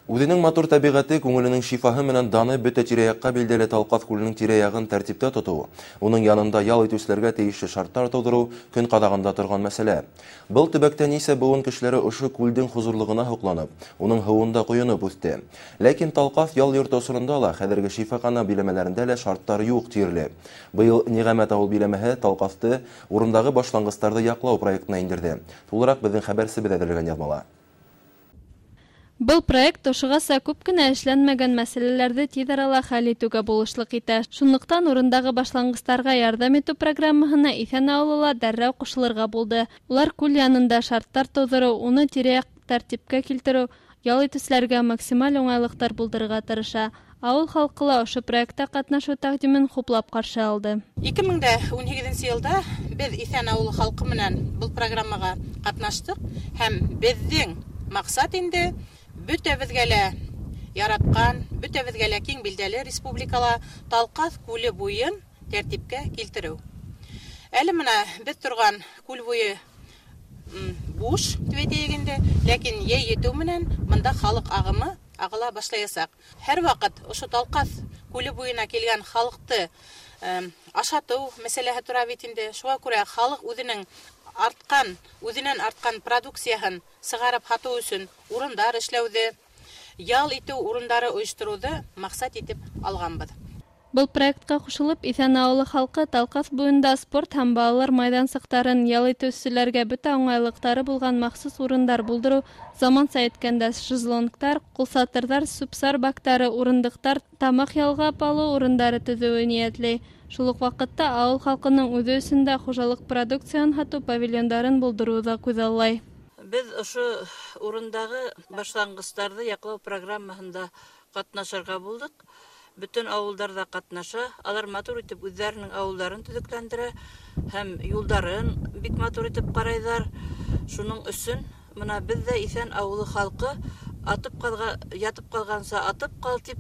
Үҙенең матур тәбиғәте, күңеленең шифаһы менән даны бөтә тирә-яҡҡа билдәле Талҡаҫ күленең тирә-яғын тәртиптә тотоу, уның янында ял итеүселәргә тейешле шарттар тыуҙырыу көн ҡадағында торған мәсьәлә. Был төбәктә нисә быуын кешеләре ошо күлдең хозурлығына һоҡланып, уның һыуында ҡойоноп үҫте. Ләкин Талҡаҫ ял йорто осоронда ла, хәҙерге шифахана биләмәләрендә лә шарттар юҡ тиерлек. Быйыл Ниғәмәт ауыл биләмәһе Талҡаҫты урындағы башланғыстарҙы яҡлау проектына индерҙе. Тулыраҡ беҙҙең хәбәрсебеҙ әҙерләгән яҙмала. Был проект ошоғаса күп кенә эшләнмәгән мәсьәләләрҙе тиҙ арала хәл итеүгә булышлыҡ итә. Шунлыҡтан урындағы башланғыстарға ярҙам итеү программаһына Иҫән ауылы ла дәррәү ҡушылырға булды. Улар күл янында шарттар тыуҙырыу, уны тирә-яҡ тәртипкә килтереү, ял итеүселәргә максималь уңайлыҡтар булдырырға тырыша. Ауыл халҡы ла ошо проектта ҡатнашыу тәҡдимен хуплап ҡаршы алды. 2018 йылда беҙ Иҫән ауылы халҡы менән был программаға ҡатнаштыҡ һәм беҙҙең маҡсат инде бөтәбеҙгә лә яратҡан, бөтәбеҙгә лә киң билдәле республикала Талҡаҫ күле буйын тәртипкә килтереү. Әле мына беҙ торған күл буйы буш тип әйтәйек инде, ләкин йәй етеү менән бында халыҡ ағымы ағыла башлаясаҡ. Һәр ваҡыт ошо Талҡаҫ күле буйына килгән халыҡты ашатыу мәсьәләһе тора бит инде. Шуға күрә халыҡ үҙенең артҡан, үҙенән артҡан продукцияһын сығарып һатыу өсөн урындар эшләүҙе, ял итеү урындары ойоштороуҙы маҡсат итеп алғанбыҙ. Был проектҡа ҡушылып, Иҫән ауылы халҡы Талҡаҫ буйында спорт һәм балалар майҙансыҡтарын, ял итеүселәргә бөтә уңайлыҡтары булған махсус урындар булдырыу, заманса әйткәндә шезлонгтар, ҡулсатырҙар, сүп-сар бактары, урындыҡтар, тамаҡ ялғап алыу урындары төҙөүе ниәтләй. Шул уҡ ваҡытта ауыл халҡының үҙе өсөн дә хужалыҡ продукцияһын һатыу павильондарын булдырыуҙы ла күҙаллай. Беҙ ошо урындағы башланғыстарҙы яҡлау программаһында ҡатнашырға булдыҡ. Бөтөн ауылдарҙа ҡатнаша. Алар матур итеп үҙҙәренең ауылдарын төҙөкләндерә һәм юлдарын бик матур итеп ҡарайҙар. Шуның өсөн мына беҙ ҙә Иҫән ауылы халҡы атып ҡалға, ятып ҡалғанса атып ҡал тип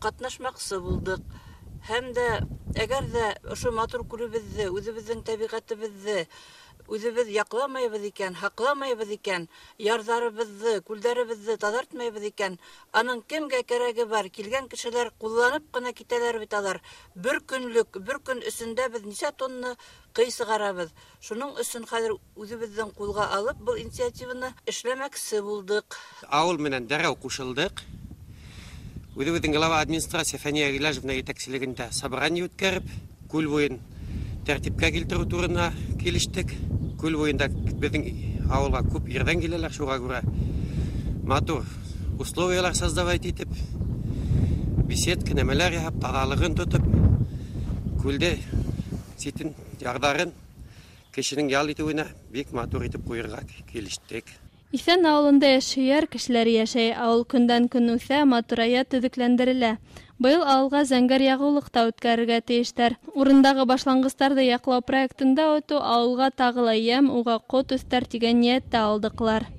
ҡатнашмаҡсы булдыҡ. Һәм дә әгәр ҙә ошо матур күлебеҙҙе, үҙебеҙҙең тәбиғәтебеҙҙе үҙебеҙ яҡламайбыҙ икән, һаҡламайбыҙ икән, ярҙарыбыҙҙы, күлдәребеҙҙе таҙартмайбыҙ икән, аның кемгә кәрәге бар? Килгән кешеләр ҡулланып ҡына китәләр бит алар. Бер көнлөк, бер көн эсендә беҙ нисә тонна ҡый сығарабыҙ. Шуның өсөн хәҙер үҙебеҙҙең ҡулға алып был инициативаны эшләмәксе булдыҡ. Ауыл менән дәррәү ҡушылдыҡ. Үҙебеҙҙең глава администрация Фәниә Гиләжевна етәкселегендә собрание үткәреп, күл буйын тәртипкә килтереү турында килештек. Күл буйында беҙҙең ауылға күп ерҙән киләләр, шуға күрә матур условиялар создавать итеп, беседка нәмәләр яһап, таҙалығын тотоп, күлде ситен, ярҙарын кешенең ял итеүенә бик матур итеп ҡуйырға килештек. Иҫән ауылында эшһөйәр кешеләр йәшәй. Ауыл көндән-көн үҫә, матурая, төҙөкләндерелә. Быйыл ауылға зәңгәр яғыулыҡ та үткәрергә тейештәр. Урындағы башланғыстарҙы яҡлау проектында үтеү ауылға тағы ла йәм, уға ҡот өҫтәр тигән ниәттә алдыҡлар.